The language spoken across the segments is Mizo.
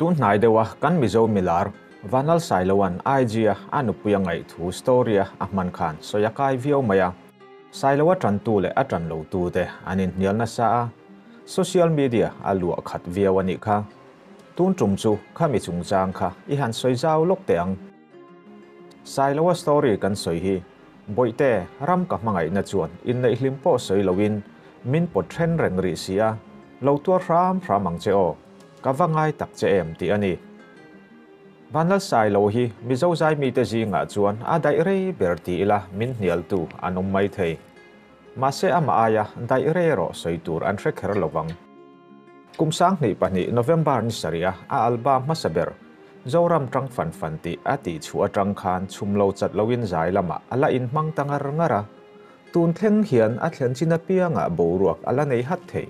Tun hnai deuha kan Mizo milar Vanlal Sailoa'n IG-a a nupui a ngaih thu story-a a hman khan sawi a kai viau mai a. Sailoa tantu leh a tan lotute an inhnial nasa a, social media a luah khat viau a nih kha. Tun tum chu khami chungchang kha i han sawi zau lawk teh ang. Sailoa story kan sawi hi Bawihte ram ka hmangaihna chuan inneih hlim pawh sawi loin min pawt then reng rih si a, lo tuar hram hram ang che aw, ka va ngai tak che em tih a ni. Vanlal Sailo hi Mizo zaimite zingah chuan a daih rei ber ti ila min hnialtu an awm mai thei. Mahse amah aia daih rei erawh sawi tur an hre kher lo vang. Kum 2002 November ni sarih a a album hmasa ber Zoram Tang Fan Fan tih a tih chhuah atang khan chhum lo chat loin zai lamah a la inhmang ta ngar ngar a, tun thleng hian a thlen chin apiangah boruak a la nei hat thei.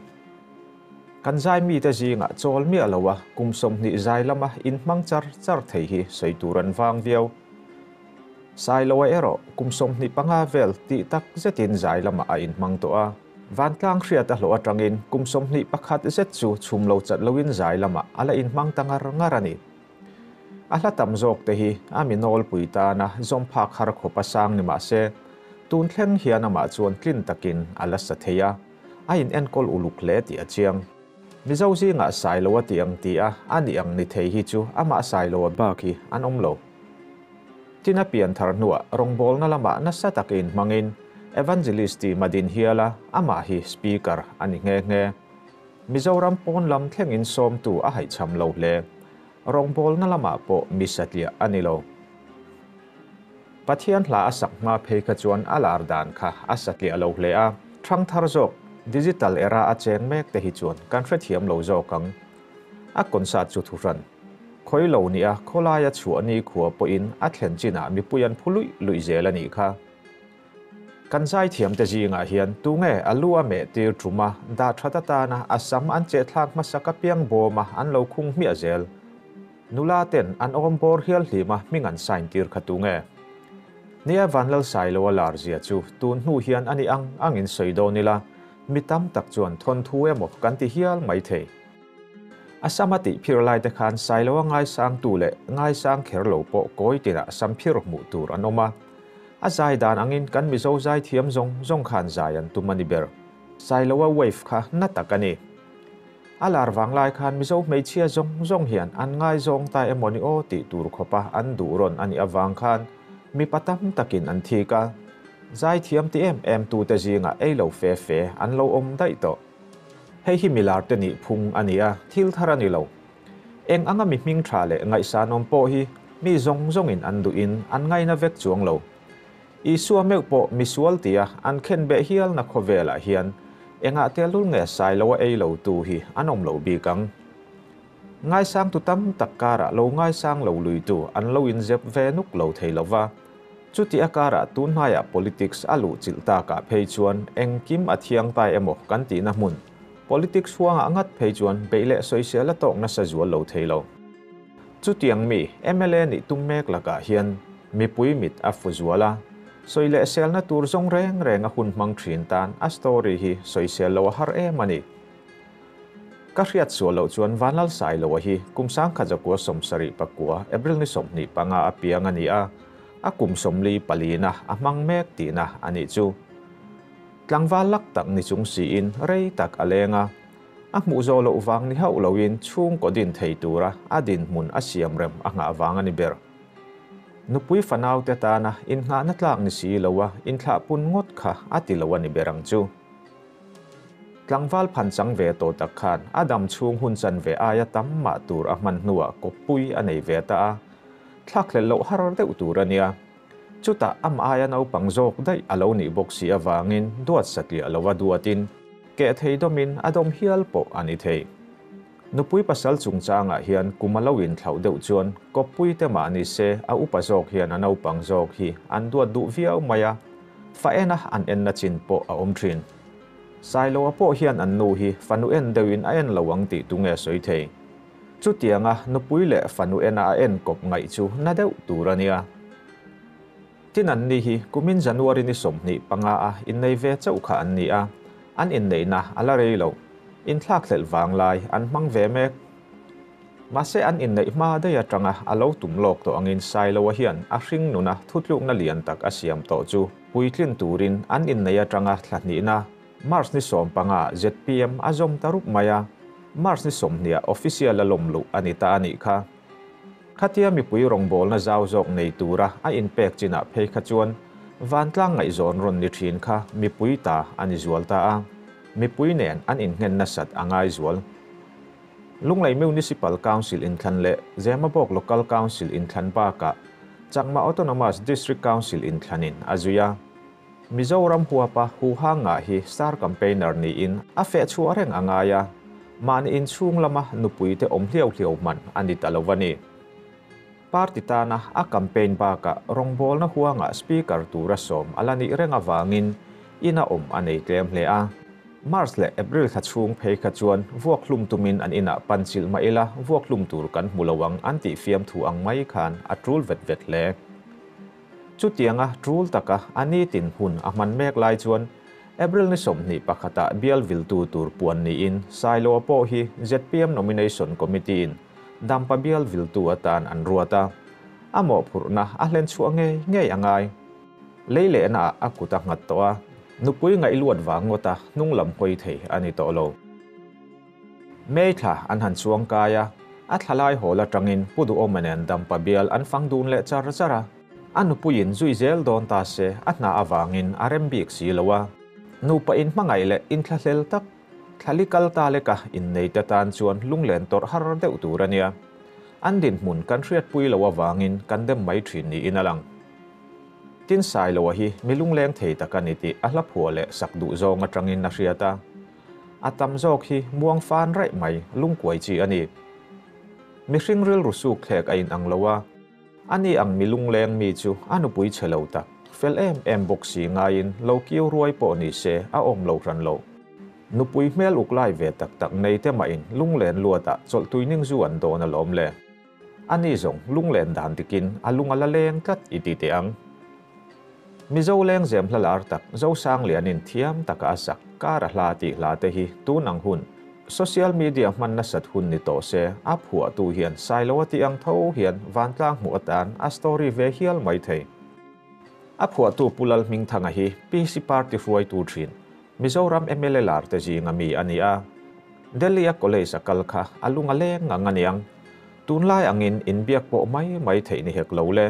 Kan zai mite zingah chawl miah lo a, kum 20 zai lama inhmang char char thei hi sawi tur an vang viau. Sailoa erawh kum 25 vel tih tak zetin zai lamah a inhmang tawh a, vantlang hriat a hlawh atangin kum 21 zet chu chhum lo chat loin zai lamah a la inhmang ta ngar ngar a ni. A hla tam zawk te hi a mi nawlpui tana zawm phak har khawp a sang ni mah se, tun thleng hian amah chuan tlin takin a la sa thei a, a in enkawl uluk hle tih a chiang. Mizo zingah Sailoa tih ang ti a, a nih ang ni thei hi chu amah Sailoa bak hi an awm lo. Tin a pian thar hnuah rawngbawlna lamah nasa takin hmangin Evangelist tih madin hial a, amah hi Speaker a ni nghe nghe. Mizoram pawn lam thlengin sawmtu a haihchham lo hle. Rawngbawlna lamah pawh mi satliah a ni lo. Pathian hla a sak hma phei kha chuan a lar dan kha a satliah lo hle a, thangthar zawk digital era a cheng mek te hi chuan kan hrethiam lo zawk ang. A concert chu thuhran. Khawi lo nia khawlaia chhuah ni khua pawhin a thlen chinah mipui an phu luih luih zel a nih kha. Kan zaithiamte zingah hian tunge a lu a meh tir tum a, dah that atana a sam an chehthlak hmasak apiang bawma an lo khung hmiah zel. Nula ten an awm bawr hial hlima hming an sign tir kha tunge? Nia Vanlal Sailoa lar zia chu tun hnu hian a ni ang angin sawi dawn ila, mi tam tak chuan thawnthu emaw kan ti hial mai thei. A sam a tih phir lai te khan Sailoa ngaisangtu leh ngaisang kher lo pawh kawi tinah sam phir hmuh tur an awm a. A zai dan angin kan Mizo zai thiam zawng zawng khan zai an tum a ni ber. Sailoa wave kha na tak a ni. A lar vang lai khan Mizo hmeichhia zawng zawng hian an ngaizawng ta emaw ni aw tih tur khawpa an duh rawn a nih avang khan mipa tam takin an thik a. Zai thiam ti em em tute zingah ei lo fe fe an lo awm daih tawh. Hei hi milar te nih phung a ni a, thil thar a ni lo. Eng anga mi hming tha leh ngaihsanawm pawh hi mi zawng zawngin an duhin an ngaina vek chuang lo. Isua meuh pawh misual tia an khen beh hialna khawvelah hian engah tehlul nge Sailoa ei lo tu hi an awm lo bik ang. Ngaisangtu tam tak karah lo ngaisang lo luitu an lo inzep ve nuk lo thei lo va. Chuti a karah tunhnaiah politics a luh chilh takah phei chuan engkim a thiang tai emaw kan tihna hmun Politics huangah ngat phei chuan beih leh sawisel a tawk nasa zual lo thei lo. Chutiang mi mla nih tum mek lakah hian mipui mit a fu zual a, sawi leh selna tur zawng reng reng a hun hmang thin tan a story hi sawisel lo a har em a ni. Ka hriat sual loh chuan Vanlal Sailoa hi kum 1979 April ni 25 a piang a ni a, a kum 44 na a hmang mek tihna a nih chu. Tlangval lak tak ni chung siin rei tak a leng a, a hmuh zawh loh vang ni hauh loin chhungkaw din thei tura a dinhmun a siam rem a nghah vang a ni ber. Nupui fanaute tana innghahna tlak ni si loa inthlah pun ngawt kha a ti lo a ni ber ang chu. Tlangval phan chang ve tawh tak khan a dam chhung hun chan ve aia tam mah tur a hman hnuah kawppui a nei ve ta a, thlakhlelh loh har deuh tur a nia. Chutah amah aia naupang zawk daih a lo nih bawk si avangin duat satliah lova duatin keh thei dawmin a dawm hial pawh a ni thei. Nupui pasal chungchangah hian kum a lo inthlauh deuh chuan kawppui te mah ni se a upa zawk hian a naupang zawk hi an duat duh viau mai a, fa ena an enna chin pawh a awm thin. Sailoa pawh hian an nu hi fanu en deuhin a en lo ang tih tunge sawi thei. Chutianga nupui leh fanu ena a en kawp ngaih chu na deuh tur a nia. Tin an ni hi kumin January ni 25 a innei ve chauh kha an ni a, an inneihna a la rei lo. Inthlak hlelh vang lai an hmang ve mek. Mahse an inneih hma daih atanga a lo tum lawk tawh angin Sailoa hian a hringnuna thutlukna lian tak a siam tawh chu puitlin turin an inneih atanga thla hnihna March ni 15 ah zpm a zawm ta rup mai a, March ni 20 ah official a lawm luh a ni ta a nih kha. Khatia mipui rawngbawlna zau zawk nei tura a inpek chinah phei kha chuan vantlang ngaihzawn rawn ni thin kha mipui ta a ni zual ta a, mipui nen an innghen nasat a ngai zual. Lunglei Municipal Council inthlan leh Zemabawk Local Council inthlan bakah Chakma Autonomous District Council inthlanin a zui a. Mizoram huapa huhang ngah hi star campaigner niin a feh chhuah reng a ngai a, mahni inchhung lama nupuite awm hliau hliau hman a ni ta lo a ni. Party tana a campaign bakah rawngbawlna huangah speaker tura sawm a la nih reng avangin ina awm a nei tlem hle a. March leh April thla chhung phei kha chuan vuak hlum tumin an inah pan chilh mah ila vuak hlum tur kan hmu lo ang an tih fiamthu ang mai khan a tul vet vet hle. Chutianga tul taka a nitin hun a hman mek lai chuan April ni 21 ah bial viltu tur puan niin Sailoa pawh hi zpm Nomination Committee in Dampa bial viltu atan an ruat a, a mawhphurhna a hlen chhuah ngei ngei a ngai. Lei lehna ah a kut a nghat tawh a, nupui ngaihluat vang ngawta hnung lam hawi thei a ni tawh lo. May thla an han chuang kai a, a thla lai hawl atangin Pu Duhawma nen Dampa bial an fang dun leh char char a. A nupuiin zui zel dawn ta se a hna avangin a rem bik si lo a. Nupa inhmangaih leh inthlahlel tak, thlali kal ta leka inneite tan chuan lunglen tawrh har deuh tur a nia. An dinhmun kan hriatpui loh avangin kan dem mai thin niin a lang. Tin Sailoa hi mi lungleng thei tak a ni tih a hla phuah leh sak duh zawng atangin a hriat a. A tam zawk hi muang fan raih mai lungkuai chi a ni. Mihring rilru suk thlek a inang lo a, ani ang mi lungleng mi chu a nupui chhe lo tak, fel em em bawk si ngaiin lo kiu ruai pawh ni se a awm lo hran lo. Nupui hmel uk lai ve tak tak nei te mahin lunglen luatah chawlh tui ning zu an dawn alawm le. Ani zawng lunglen dan dikin a lung a la leng tlat i ti teh ang. Mizo lengzem hla lar tak Zosanglianin thiam taka a sak kar a hla tih hla te hi tun ang hun social media hman nasat hun ni tawh se a phuahtu hian Sailo a tih ang tho hian vantlang hmuh atan a story ve hial mai thei. A phuahtu Pu Lalhmingthanga hi PC party hruaitu thin Mizoram mla lar te zinga mi a ni a. Delhi a college a kal kha a lung a leng ngang a niang. Tunlai angin inbiak pawh mai mai theih ni hek lo le.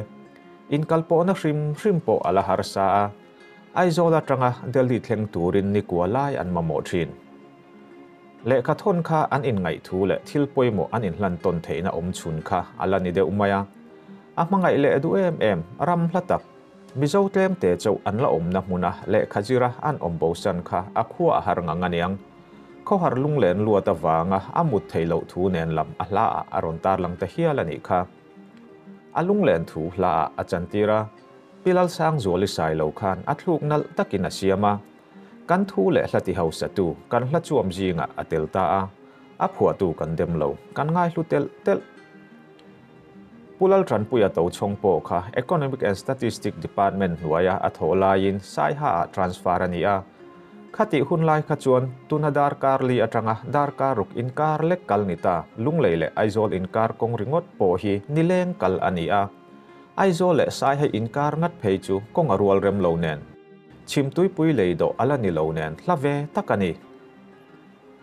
Inkal pawhna hrim hrim pawh a la harsa a. Aizawl atanga Delhi thleng turin nikua lai an mamawh thin. Lehkha thawn kha an inngaih thu leh thil pawimawh an inhlan tawn theihna awm chhun kha a la ni deuh mai a. A hmangaih leh duh em em, ram hla tak, Mizo tlemte chauh an la awmna hmuna lehkha zira an awm bosan kha a khua a har ngang a niang. Khawhar lunglen luat avanga a mut theih loh thu nen lam a hla ah a rawn tarlang ta hial a nih kha. A lunglen thu hla ah a chantir a, Pi Lalsangzuali Sailo khan a thluk nalh takin a siam a, kan thu leh hla ti hausatu kan hla chuam zingah a tel ta a, a phuahtu kan dem lo, kan ngaihlu telh telh. Pu Laltanpuia Tochhawng pawh kha Economic and Statistic Department hnuaia a thawh laiin Saiha ah transfer a ni a. Khatih hun lai kha chuan tuna darkar li atanga darkar ruk inkar lek kal ni ta Lunglei leh Aizawl inkar kawng ringawt pawh hi nileng kal a ni a. Aizawl leh Saiha inkar ngat phei chu kawng a rual rem lo nen, chhimtuipui lei dawh a la ni lo nen hla ve tak a ni.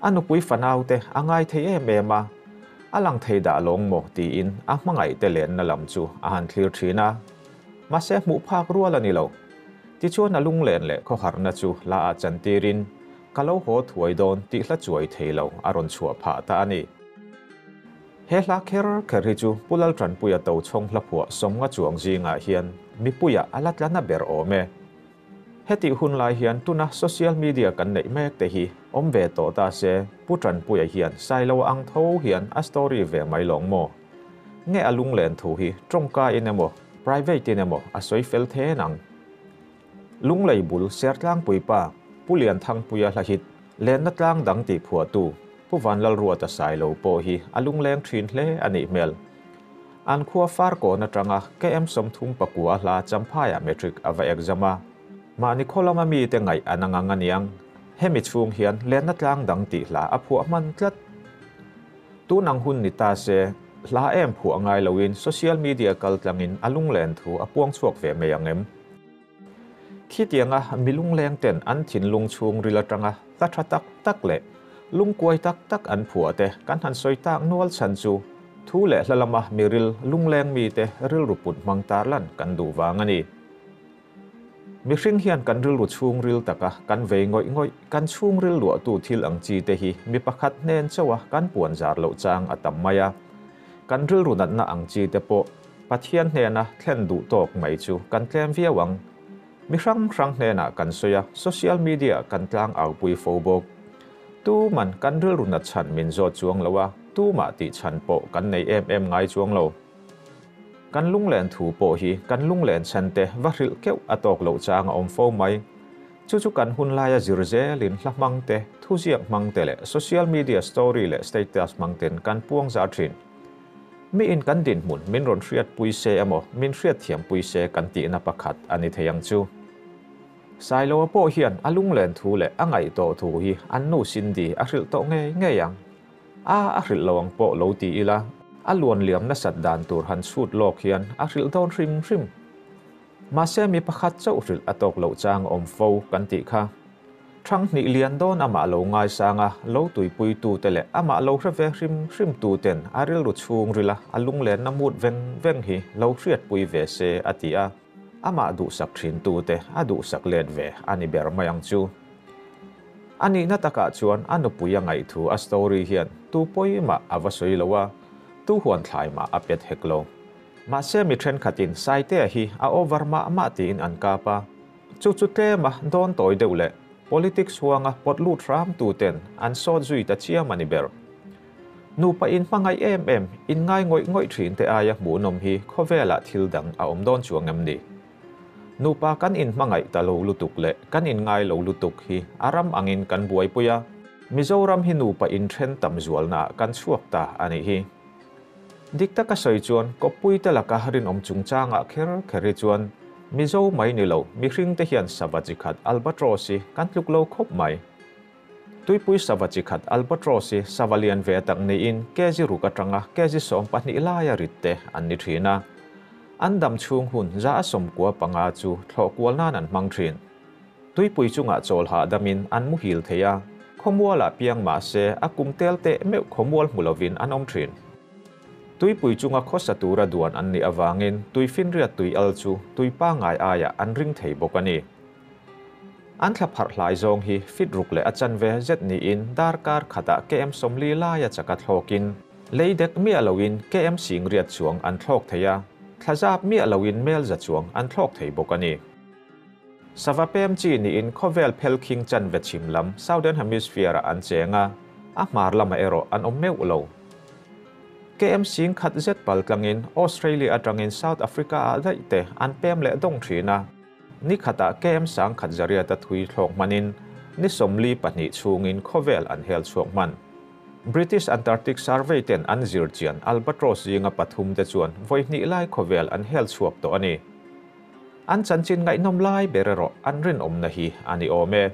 A nupui fanaute a ngai thei em em a, a lang thei dah lawng maw tiin a hmangaihte lenna lam chu a han thlir thin a. Mahse hmuh phak rual a ni lo. Tichuan a lunglen leh khawharna chu hla ah chantirin, Ka lo haw thuai dawn tih hla chuai thei lo a rawn chhuah phah ta a ni. He hla kher kher hi chu Pu Laltanpuia Tochhawng hlaphuah sawmnga chuang zingah hian mipuiah a la tla na ber awm e. Hetih hun lai hian tuna social media kan neih mek te hi awm ve tawh ta se, Pu Tanpuia hian Sailoa ang tho hian a story ve mai lawng maw? Nge a lunglen thu hi tawngka in emaw private in emaw a sawi fel then ang? Lunglei bul Sertlangpui pa Pu Lianthangpuia hla hit Lenna tlang dang tih phuahtu Pu Vanlalruata Sailo pawh hi a lungleng thin hle a nih hmel. An khua Farkawn atanga KM 39 hla Champhaiah Matric a va exam a. Mahni khaw lama mite ngaih an angang aniang. Hemi chhung hian lenna tlang dang tih hla a phuah hman tlat. Tun ang hun ni ta se, Hla em phuah ngai loin social media kaltlangin a lunglen thu a puang chhuak ve mai ang em? Khitianga mi lungleng ten an thinlung chhungril atanga hla tha tak tak leh lungkuai tak tak an phuah te kan han sawi tak nual chhan chu thu leh hla lama miril lungleng mite rilru put hmang tarlan kan duh vang a ni. Mihring hian kan rilru chhungril taka kan vei ngawih ngawih, kan chhungril luahtu thil ang chi te hi mi pakhat hnen chauha kan puan zar loh chang a tam mai a. Kan rilru natna ang chi te pawh Pathian hnena thlen duh tawk mai chu kan tlem viau ang. Mi hrang hrang hnenah kan sawi a, social media kan tlang aupui fo bawk. Tuman kan rilru nat chhan min zawt chuang lo a, tumah tih chhan pawh kan nei em em ngai chuang lo. Kan lunglen thu pawh hi kan lunglen chhan te va hrilh keuh a tawk loh chang a awm fo mai. Chu chu kan hun laia zir zelin hla hmang te, thuziak hmang te leh social media story leh status hmang ten kan puang zar thin. Mi in kan dinhmun min rawn hriatpui se emaw min hriatthiampui se kan tihna pakhat a ni thei ang chu. Sailoa pawh hian a lunglen thu leh a ngaih tawh thu hi an nu Cindy a hrilh tawh ngei ngei ang. A a hrilh lo ang pawh lo ti ila, a luan liam nasat dan tur han chhut lawk hian a hrilh dawn hrim hrim. Mahse mi pakhat chauh hrilh a tawk loh chang awm fo kan tih kha. Thang hnih lian dawn amah lo ngaisang a, lo tuipuitu te leh amah lo hre ve hrim hrim tu ten a rilru chhungril a a lunglenna mut veng veng hi lo hriatpui ve se a ti a, amah duhsak thin tu te a duhsak let ve a ni ber mai ang chu. A nihna takah chuan a nupui a ngaihthu a story hian tu pawimah a va sawi lo a, tu huan thlai mah a pet hek lo. Mahse mi thenkhatin Saitea hi a over mah mah tiin an kap a, chu chu tlema dawn tawi deuh leh politics huanga pawt lut hram tu ten an sawt zui ta chiam a ni ber. Nupa in hmangaih em em, in ngai ngawih ngawih thin te aia hmuhnawm hi khawvelah thil dang a awm dawn chuang em ni? Nupa kan in hmangaih ta lo lutuk leh kan in ngai lo lutuk hi a ram angin kan buaipui a, Mizoram hi nupa inthen tam zualnaah kan chhuak ta a nih hi. Dik taka sawi chuan kawppui te laka rinawm chungchangah kher kher hi chuan Mizo mai ni lo mihring te hian sava chi khat albatross hi kan tluk lo khawp mai. Tuipui sava chi khat albatross hi sava lian ve tak niin kg ruk atanga kg 12 laia rit te an ni thin a. An dam chhung hun 195 chu thlawh kual nan an hmang thin. Tuipui chungah chawl hahdamin an muhil thei a, khawmualah piang mah se a kum tel teh meuh khawmual hmu lovin an awm thin. Tuipui chunga khawsa tura duan an nih avangin tuifinriat tui al chu tui pangai aiah an ring thei bawk a ni. An thla pharh hlai zawng hi fit ruk leh a chanve zet niin darkar khatah km 40 laia chaka thlawkin lei dek miah loin km 10,000 chuang an thlawk thei a, thla zap miah loin mel za chuang an thlawk thei bawk a ni. Sava pem chi niin khawvel phel khing chanve chhim lam Southern Hemisphere-ah an cheng a, a hmar lamah erawh an awm meuh lo. Km 10,000 zet pal tlangin Australia atangin South Africa-ah daih te an pem leh dawng thin a, ni khatah km 1,100 a thui thlawk hmanin ni 42 chhungin khawvel an hel chhuak hman. British Antarctic Survey ten an zir chian albatross zinga pathum te chuan vawi hnih lai khawvel an hel chhuak tawh a ni. An chanchin ngaihnawm lai ber erawh an rinawmna hi a ni awm e.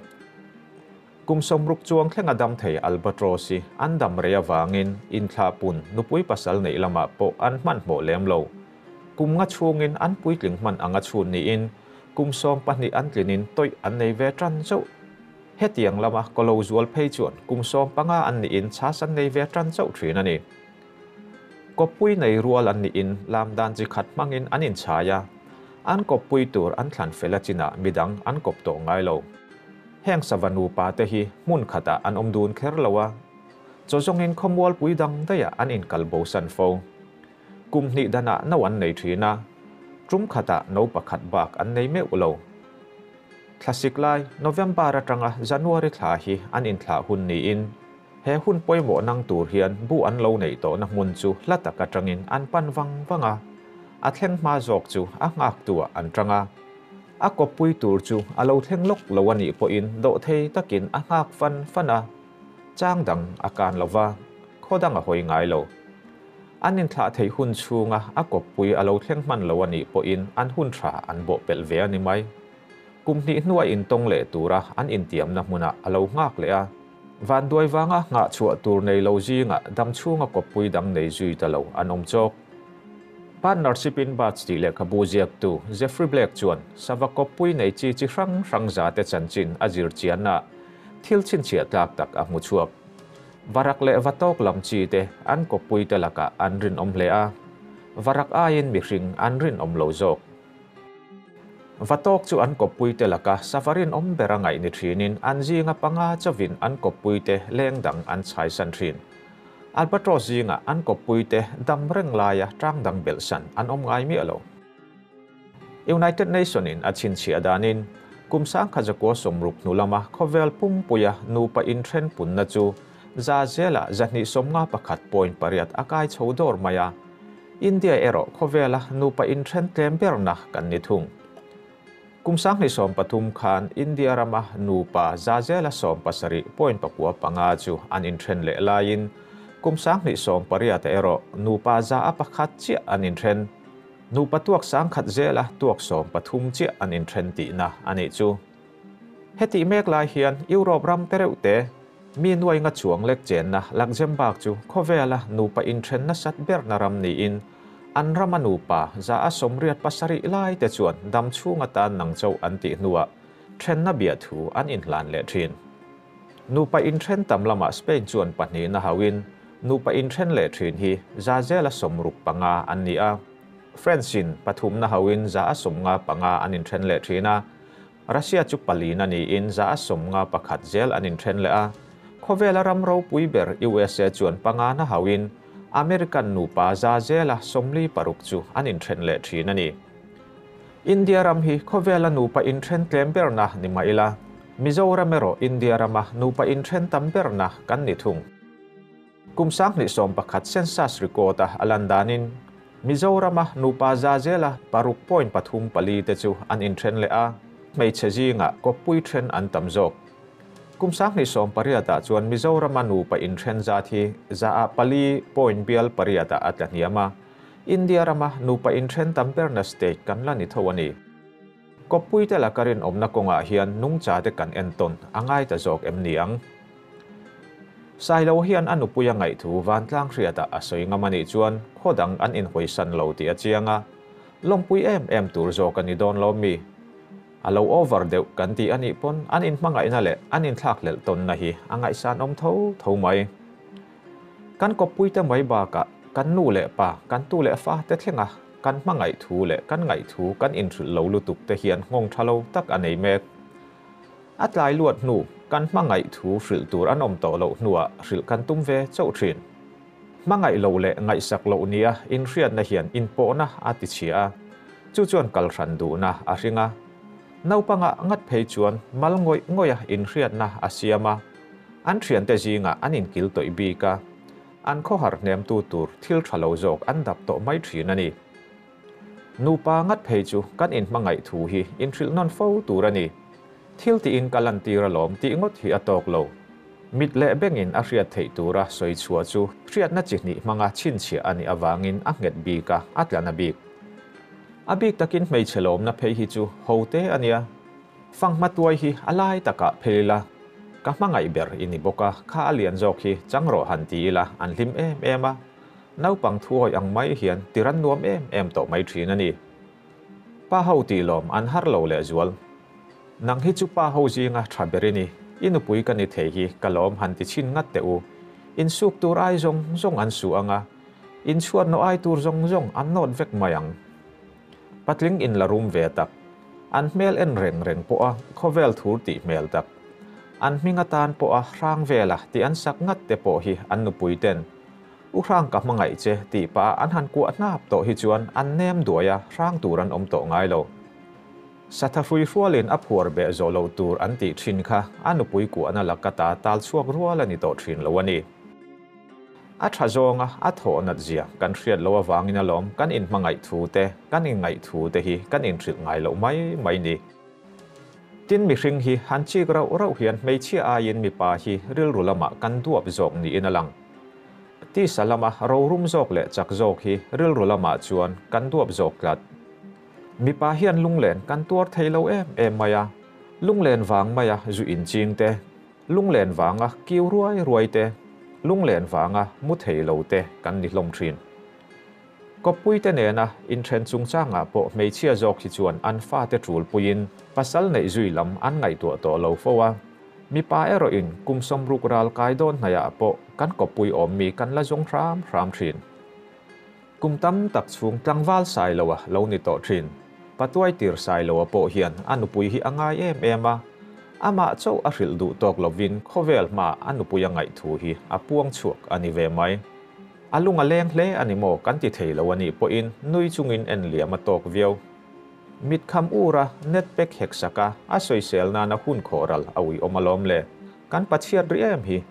Kum 60 chuang thlenga dam thei albatross hi an dam rei avangin inthlah pun nupui pasal neih lamah pawh an hmanhmawh lem lo. Kum nga chhungin an puitling hman anga chhun niin kum 12 an tlinin tawih an nei ve tan chauh. Hetiang lama kolo zual phei chuan kum 15 an niin chhas an nei ve tan chauh thin a ni. Kawppui nei rual an niin lam dan chi khat hmangin an inchhai a, an kawppui tur an thlan fel a chinah midang an kawp tawh ngai lo. Heng sava nupa te hi hmun khatah an awm dun kher lo a, chaw zawngin khawmual pui dang daihah an inkal bo san fo. Kum hnih danah no an nei thin a, tum khatah no pakhat bak an nei meuh lo. Thlasik lai November atanga January thla hi an inthlah hun niin he hun pawimawh nang tur hian bu an lo neih tawhna hmun chu hla tak atangin an pan vang vang a, a thleng hma zawk chu a nghak tuah an tang a. A kawppui tur chu a lo thleng lawk lo a nih pawhin dawh thei takin a nghak fan fan a, chang dang a kan lova, khaw dang a hawi ngai lo. An inthlah theih hun chhunga a kawppui a lo thleng hman lo a nih pawhin an hun tha an bawh pelh ve a ni mai. Kum hnih hnuah intawng leh tura an intiamna hmunah a lo nghak leh a. Vanduai vanga nghah chhuah tur nei lo zingah dam chhunga kawppui dang nei zui ta lo an awm chawk. Partnership in Birds tih lehkhabu ziaktu Jeffrey Black chuan sava kawppui nei chi chi hrang hrang zate chanchin a zir chiannaah thil chhinchhiah tlak tak a hmu chhuak. Varak leh vatawk lam chi te an kawppui te lakah an rinawm hle a, varak aiin mihring an rinawm lo zawk. Vatawk chu an kawppui te laka sava rinawm ber a ngaih ni thinin an zinga panga chauhin an kawppui te leng dang an chhaisan thin. Albatross zingah an kawppui te dam reng laia tang dang belhsan an awm ngai miah lo. United Nation in a chhinchhiah danin kum 1960 hnu lama khawvel pumpuia nupa inthen punna chu za zela 251.8 a kai chho dawr mai a. India erawh khawvela nupa inthen tlem berna kan ni thung. Kum 2013 khan India rama nupa za zela 17.95 chu an inthen leh laiin kum 2018 erawh nupa za a pakhat chiah an inthen. Nupa tuak 100 zela tuak 13 chiah an inthen tihna ani chu. Heti mek lai hian Europe ram te reuh te mi nuai nga chuang lek chenna Luxembourg chu khawvela nupa inthen na sat berna ram niin an rama nupa za a 87 lai te chuan dam chhunga tan nang chau an tih hnuah thenna bia thu an inhlan leh thin. Nupa inthen tam lama Spain chuan pahnih na hawin nupa inthen leh thin hi za zela 65 an ni a. France-in pathum na hawin za a 55 an inthen leh thin a. Russia chu palina niin za a 51 zel an inthen leh a. Khawvela ram ropui ber USA chuan panga na hawin American nupa za zela 46 chu an inthen leh thin ani. India ram hi khawvela nupa inthen tlem berna ni mai ila. Mizoram erawh India rama nupa inthen tam berna kan ni thung. Kum 2011 census record a alan danin Mizorama nupa za zela 6.34 te chu an inthen leh a. Hmeichhe zinga kawppui then an tam zawk. Kum 2018 chuan Mizorama nupa inthen zat hi za a 4.8 a tla hniam a. India rama nupa inthen tam berna state kan la ni tho ani. Kawppui te laka rinawmna kawngah hian nungcha te kan en tawn a ngai ta zawk em ni ang. Sailo hian a nupuia ngaih thu vantlang hriata a sawi ngam anih chuan khawdang an inhawisan lo tih a chiang a. Lawmpui em em tur zawk ani dawn lo mi. A lo over deuh kan ti anih pawn an inhmangaihna leh an inthlak hlelh tawnna hi a ngaihsan awm tho tho mai. Kan kawppui te mai bakah kan nu leh pa kan tu leh fa te thlenga kan hmangaih thu leh kan ngaih thu kan inhrilh lo lutuk te hian nghawng tha lo tak a nei mek. A tlai luat hnu kan hmangaih thu hrilh tur an awm tawh loh hnuah hrilh kan tum ve chauh thin. Hmangaih lo leh ngaihsak loh nia inhriatna hian inpawhna a ti chhia a. Chu chuan kalhran duhna a hring a. Naupanga ngat phei chuan mal ngawih ngawih a inhriatna a siam a. An thiante zingah an inkil tawih bik a. An khawhar hnem tu tur thil tha lo zawk an dap tawh mai thin ani. Nupa ngat phei chu kan inhmangaih thu hi inhrilh nawn fo tur ani. Thil tiin ka lan tir alawm tih ngawt hi a tawk lo. Mit leh bengin a hriat theih tura sawi chhuah chu hriatna chi hnih hmanga chhinchhiah ani awangin a nghet bik a, a tlana bik. A bik takin hmeichhe lawmna phei hi chu ho te ania. Fanghma tuai hi a lai takah phei ila. Ka hmangaih ber ini bawk a, kha a lian zawk hi chang rawh han ti ila an hlim em em a. Naupang thuawi ang mai hian tiran nuam em em tawh mai thin ani. Pa ho tih lawm an har lo leh zual. Nang hi chu pa ho zinga tha ber ini. I nupui ka ni thei hi ka lawm han ti chin ngat te u. In suk tur ai zawng zawng an su anga. In chhuat nawh ai tur zawng zawng an nawt vek mai ang. Patling in la rum ve tak. An hmel en reng reng pawh a khawvel thur tih hmel tak. An hming atan pawh a hrang vela tih an sak ngat te pawh hi an nupui ten. U hrang ka hmangaih che tih pa an han kuah hnap tawh hi chuan an nem duai a hrang tur an awm tawh ngai lo. Satha hrui hrualin a phuar beh zawh lo tur an tih thin kha a nupui kuahna laka ta tal chhuak rual ani tawh thin lo ani. A tha zawnga a thawh nat zia kan hriat lo awangin alawm kan inhmangaih thu te kan inngaih thu te hi kan inhrilh ngai loh mai mai ni. Tin mihring hi han chik rauh rauh hian hmeichhia aiin mipa hi rilru lama kan duap zawk niin a lang. Tisa lama rorum zawk leh chak zawk hi rilru lamah chuan kan duap zawk tlat. Mipa hian lunglen kan tuar thei lo em em mai a. Lunglen wang mai a zu inching te. Lunglen vanga kiu ruai ruai te, lunglen vanga mu thei lo te kan ni hlawm thin. Kawppuite nena inthen chungchangah pawh hmeichhia zawk hi chuan an fate ṭulpuiin pasal neih zui lam an ngaihtuah tawh lo fo a. Mipa erawhin kum 60 ral kai dawn hnaihah pawh kan kawppui awm mi kan la zawng hram hram thin. Kum tam tak chhung tlangval Sailoa lo ni tawh thin. Patuai tir Sailoa pawh hian a nupui hi a ngai em em a, amah chauh a hrilh duh tawk lovin khawvel hmaa a nupui a ngaih thu hi a puang chhuak a ni ve mai. A lung a leng hle a ni maw kan ti thei lo a nih pawhin nui chungin en liam a tawk viau. Mit kham ur a net pack hek sak a, a sawisel nana hun khawh ral a uiawm alawm le. Kan pachhiat rih em hi.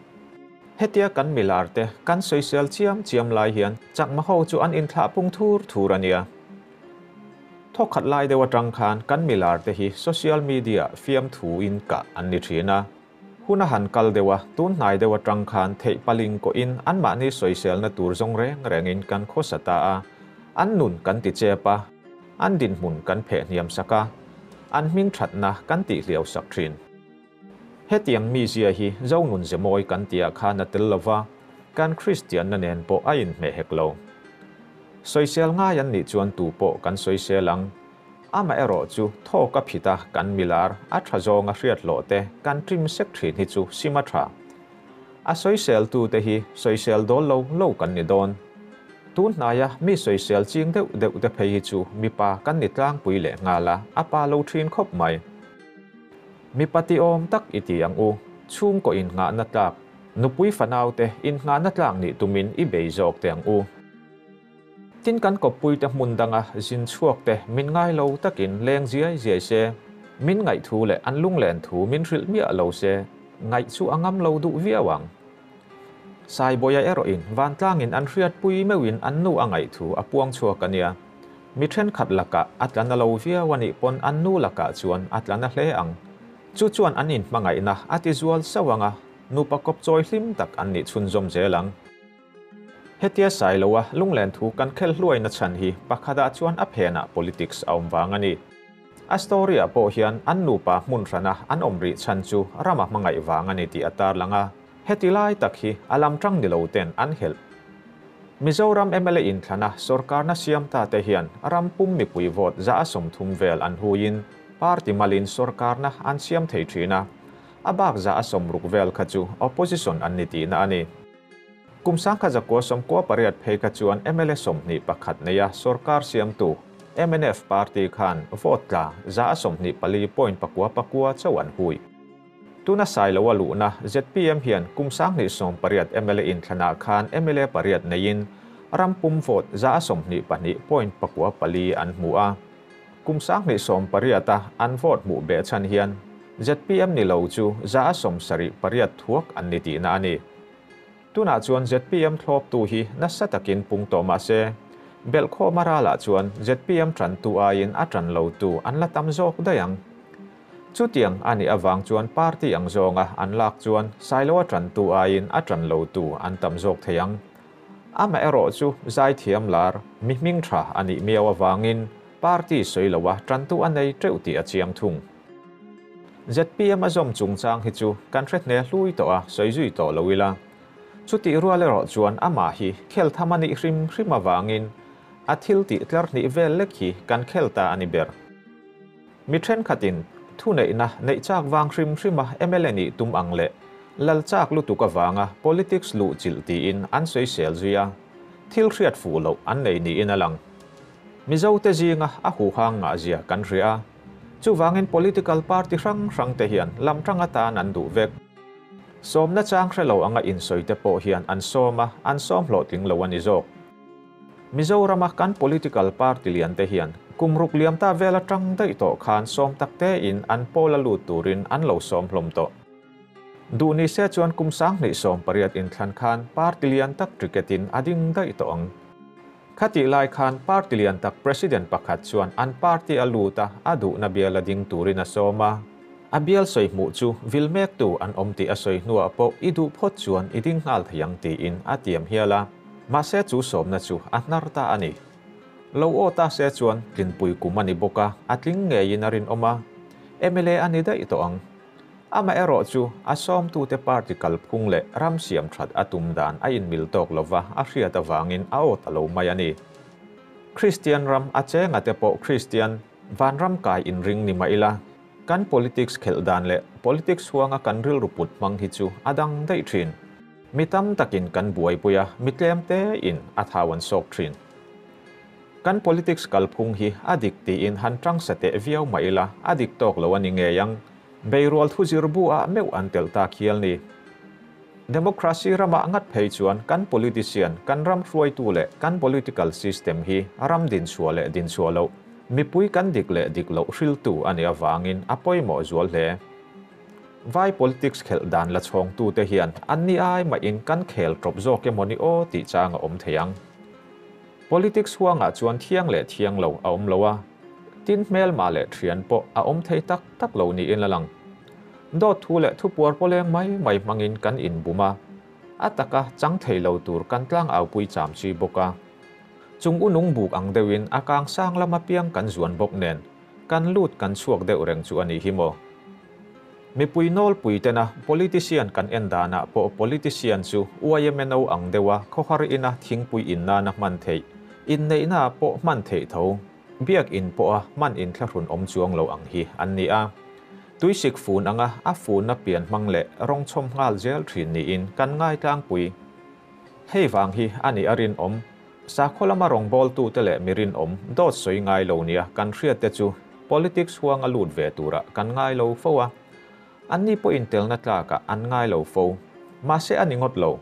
Hetia kan milar te kan sawisel chiam chiam lai hian chakma ho chu an inthlah pung thur thur a nia. Thawkhat lai deuh atang khan kan milar te hi social media fiamthu in kah an ni thin a. Hun a han kal deuh a, tun hnai deuh atang khan theih paling kawhin anmahni sawiselna tur zawng reng rengin kan khawsa ta a, an nun kan ti chep a, an dinhmun kan pheh hniam sak a, an hming thatna kan tihhliau sak thin. Hetiang mizia hi Zonun Zemawi kan tihah khan a tel lova, kan Kristianna nen pawh a inhmeh hek lo. Sawisel ngai an nih chuan tu pawh kan sawisel ang. Amaherawh chu thawk a phit a, kan milar a tha zawnga hriat hlawh te kan trim sek thin hi chu sim a tha. A sawisel tu te hi sawisel dawl lo lo kan ni dawn. Tun hnaia mi sawisel ching deuh deuh te phei hi chu mipa kan ni tlangpui leh nghal a, a pa lo thin khawp mai. Mipa ti awm tak i ti ang u, chhungkaw innghahna tlak, nupui fanaute innghahna tlak nih tumin i bei zawk teh ang u. Tin kan kawppuite hmun danga zin chhuak te min ngai lo takin leng ziai ziai se, min ngaih thu leh an lunglen thu min hrilh miah lo se, ngaih chu a ngam lo duh viau ang. Saibawiha erawhin vantlangin an hriatpui meuhin an nu a ngaih thu a puang chhuak a nia. Mi thenkhat lakah a tla na lo viau a nih pawn an nu lakah chuan a tla na hle ang. Chu chuan an inhmangaihna a ti zual sauh ang a, nupa kawp chawi hlim tak an nih chhunzawm zel ang. Hetia Sailoa lunglen thu kan khel hluaina chhan hi pakhatah chuan a phenah politics a awm vang a ni. A story-ah pawh hian an nupa hmun hrana an awm rih chhan chu rama hmangaih vang a ni tih a tarlang a. Heti lai tak hi a lam tang ni lo ten an helh. Mizoram mla inthlana sorkarna siam ta te hian ram pum mipui vote 30% vel an huiin party malin sorkarna an siam thei thin a, a bak 60% vel kha chu opposition an ni tihna a ni. Kum 1998 phei kha chuan mla 21 neia sorkar siamtu mnf party khan vote tla 24.99 chauh an hui. Tuna Sailoa luhna zpm hian kum 2018 mla inthlanah khan mla 8 neiin ram pum vote 22.94 an hmu a. Kum 2018 a an vote hmuh beh chhan hian zpm ni lo chu 78 thuak an ni tihna a ni. Tunah chuan zpm thlawptu hi nasa takin pung tawh mah se, belhkhawm a ralah chuan zpm tantu aiin a tan lo tu an la tam zawk daih ang. Chutiang a nih avang chuan party ang zawnga an lak chuan Sailoa tantu aiin a tan lo tu an tam zawk thei ang. Amaherawh chu zaithiam lar mi hming tha a nih miau avangin party sawiloa tantu a nei teuh tih a chiang thung. Zpm a zawm chungchang hi chu kan hre hne hlui tawh a sawi zui tawh lo ila. Chutih rual erawh chuan amah hi khel tham a nih hrim hrim avangin a thil tih tlar hnih vel lek hi kan khel ta a ni ber. Mi thenkhatin thu neihna neih chak vang hrim hrima mla nih tum ang leh lal chak lutuk avanga politics luh chilh tiin an sawisel zui a, thil hriat fuh loh an nei niin a lang. Mizo te zinga a huhang ngah zia kan hria a, chuvangin political party hrang hrang te hian lam tang atan an duh vek. Sawmna chang hre lo anga insawi te pawh hian an sawm a, an sawm hlawhtling lo a ni zawk. Mizorama kan political party lian te hian kum ruk liam ta vel atang daih tawh khan sawm tak te in an pawl a lut turin an lo sawm hlawm tawh. Duh ni se chuan kum 2018 inthlan khan party lian tak ticket in a ding daih tawh ang. Khatih lai khan party lian tak president pakhat chuan an party a lut a, a duhna bial a ding turin a sawm a. A bial sawi hmuh chu vil mek tu an awm tih a sawi hnuah pawh i duh phawt chuan i ding nghal thei ang tiin a tiam hial a. Mahse chu sawmna chu a hnar ta a ni. Lo aw ta se chuan tlinpui kum a ni bawk a, a tling ngeiin a rinawm a. Mla a ni daih tawh ang. Amaherawhchu, a sawmtute party kalphung leh ram siam that a tum dan a inmil tawk lova a hriat avangin a aw ta lo mai a ni. Kristian ram a chenga te pawh Kristian vanram kai inring ni mah ila, kan politics khelh dan leh politics huanga kan rilru put hmang hi chu a dang daih thin. Mi tam takin kan buaipui a, mi tlem tein a thau an sawk thin. Kan politics kalphung hi a dik tiin han tang sa teh viau mah ila, a dik tawk lo a ni ngei ang. Beirual thu zir bu ah meuh an telh tak hial ni. Democracy ramah ngat phei chuan kan politician, kan ram hruaitu leh kan political system hi ram dinchhuah leh dinchhuah loh, mipui kan dik leh dik loh hriltu a nih avangin a pawimawh zual hle. Vai politics khelh dan la chhawngtute hian anni ai mahin kan khel tawp zawk emaw ni aw tih chang a awm thei ang. Politics huangah chuan thiang leh thiang lo a awm lo a, tin hmelmah leh thian pawh a awm thei tak tak lo niin a lang. Dawt thu leh thupuar pawleng mai mai hmangin kan inbum a, a taka chang thei lo tur kan tlang aupui cham chi bawk a. Chung unung buk ang deuhin a kang sang lama piang kan zuan bawk nen, kan lut kan chhuak deuh reng chu a nih hi maw. Mipui nawlpui tena politician kan en danah pawh politician chu YMNO ang deuha khawhar ina thingpui in nana hman theih, inneihnaah pawh hman theih tho, biak in pawha hman inthlahrun awm chuang lo ang hi an ni a. Tuisik fun anga a funna pian hmang leh rawng chhawm nghal zel thin niin kan ngai tlangpui. Hei vang hi a nih a rinawm. Sakhaw lama rawngbawltute leh mi rinawm dawt sawi ngai lo nia kan hriatte chu politics huanga lut ve turah kan ngai lo fo a, anni pawhin telna tlakah an ngai lo fo. Mahse a ni ngawt lo.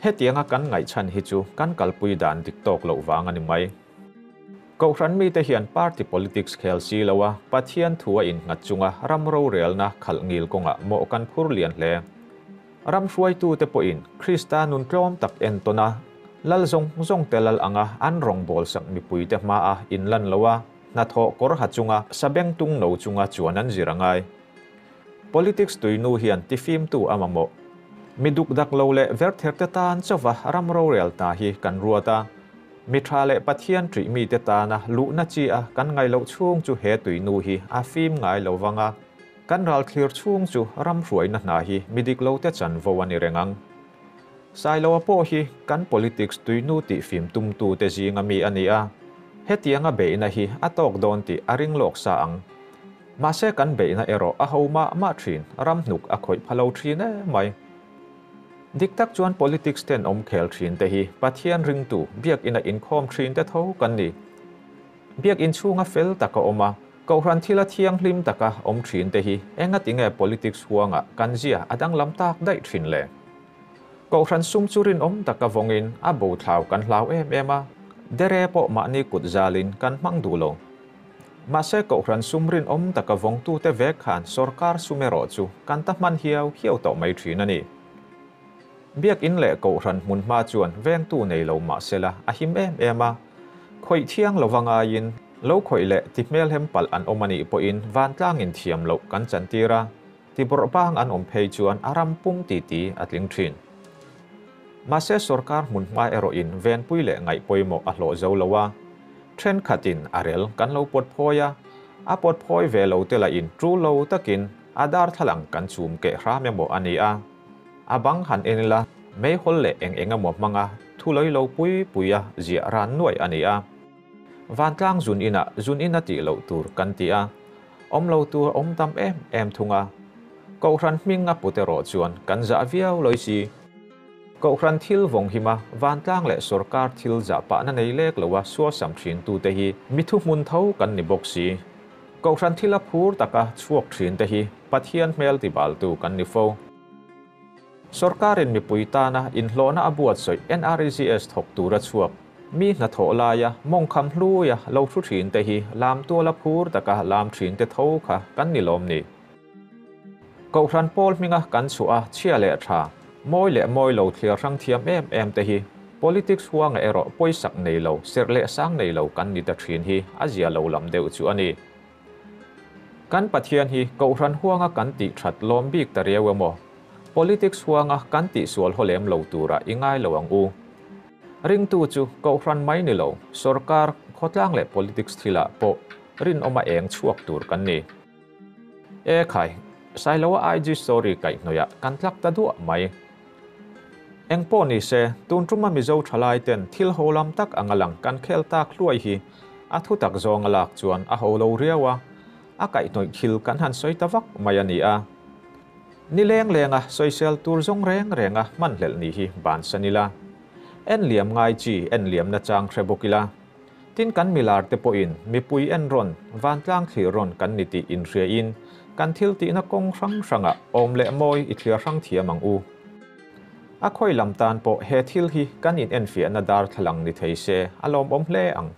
Hetianga kan ngaihchhan hi chu kan kalpui dan dik tawk loh vang a ni mai. Kohhran mite hian party politics khel si lo a, Pathian thu a innghat chunga ram rorelna khalh ngil kawngah mawh kan phur lian hle. Ram hruaitute pawhin Krista nun tlawm tak entawn a, lal zawng zawngte lal anga an rawngbawlsak mipuite hmaa inlan lo a, hnathawh kawr ha chunga sabeng tung no chunga chuan an zir a ngai. Politics tuinu hian tifimtu a mamawh. Mi dukdak lo leh vertherte tan chauva ram rorel ta hi kan ruat a, mi tha leh Pathian ṭih mite tana luhna chi a kan ngaih loh chhung chu he tuinu hi a fim ngai lo vang a, Kan ral thlir chhung chu ram hruaina hna hi mi dik lo te chanvo a ni reng ang. Sailoa pawh hi kan politics tuinu tih fim tumtu te zinga mi a ni a, hetianga beihna hi a tawk dawn tih a ring lawk sa ang. Mahse kan beihna erawh a ho mah mah thin, ram hnuk a khawih pha lo thin em mai. Dik tak chuan politics ten awm khel thin te hi Pathian ringtu biakina inkhawm thin te tho kan ni. Biakinn chhunga fel taka awm a, Kohhran thila thianghlim taka awm thin te hi engati nge politics huanga kan zia a danglam tak daih thin le? Kohhran sum chu rinawm taka vawngin a bo thlau kan hlau em em a, dere pawh mahni kut zalin kan hmang duh lo. Mahse Kohhran sum rinawm taka vawngtute vek khan sorkar sum erawh chu kan ta hman hiau hiau tawh mai thin a ni. Biakinn leh Kohhran hmunhma chuan vengtu nei lo mah sela a him em em a, khawih thiang lova ngaiin lo khawih leh ti hmelhem palh an awm a nih pawhin vantlangin thiam loh kan chantir a, ti bawrh bang an awm phei chuan a ram pum titi a tling thin. Mahse sorkar hmunhma erawhin venpui leh ngaih pawimawh a hlawh zo lo a, thenkhatin a rel kan lo pawt phawi a, a pawt phawi ve lo te lahin tul lo takin a darthlalang kan chum keh hram emaw a ni a. A bang han en ila, meihawl leh eng eng emaw hmanga thu lawi lo pui pui a ziah ran nuaih a ni a. Vantlang zun inah zun in a tih loh tur kan ti a, awm lo tur a awm tam em em thung a. Kohhran hming a put erawh chuan kan zah viau lawi si. Kohhran thil vawng hima vantlang leh sawrkar thil zah pahna nei lek loa suasam thintute hi mi thuhmun tho kan ni bawk si. Kohhran thila phur taka chhuak thinte hi Pathian hmel tibaltu kan ni fo. Sorkarin mipui tana inhlawhna a buatsawi NREGS thawk tura chhuak, mi hnathawh laia mawngkham hluia lo thu thinte hi lam tuala phur taka lam thinte tho kha kan ni lawm ni. Kohhran pawl hminga kan chhuah a chhia leh tha, mawi leh mawi lo thliar hrang thiam em em te hi politics huanga erawh pawisak nei lo, serh leh sang nei lo kan ni ta thin hi a zia lo lam deuh chu a ni. Kan Pathian hi Kohhran huanga kan tih that lawm bik ta riau emaw, politics huanga kan tih sual haw lem lo turah i ngai lo ang u. Ringtu chu Kohhran mai ni lo, sorkar, khawtlang leh politics thilah pawh rinawma eng chhuak tur kan ni. E khai! Sailoa IG story kaihhnawihah kan tlak ta duah mai. Eng pawh ni se, tun tuma Mizo thalai ten thil ho lam tak anga lang kan khel tak hluai hi a thu tak zawnga lak chuan a ho lo riau a, a kaihhnawih thil kan han sawi ta vak mai a ni a. Ni leng lenga sawisel tur zawng reng renga hmanhlelh ni hi bansan ila. En liam ngai chi en liamna chang hre bawk ila. Tin kan milar te pawhin mipui en rawn, vantlang thlir rawn kan ni tih inhriain kan thil tihna kawng hrang hrangah awm leh mawi i thliar hrang thiam ang u. A khawi lam tan pawh he thil hi kan inenfiahna darthlalang ni thei se a lawmawm hle ang.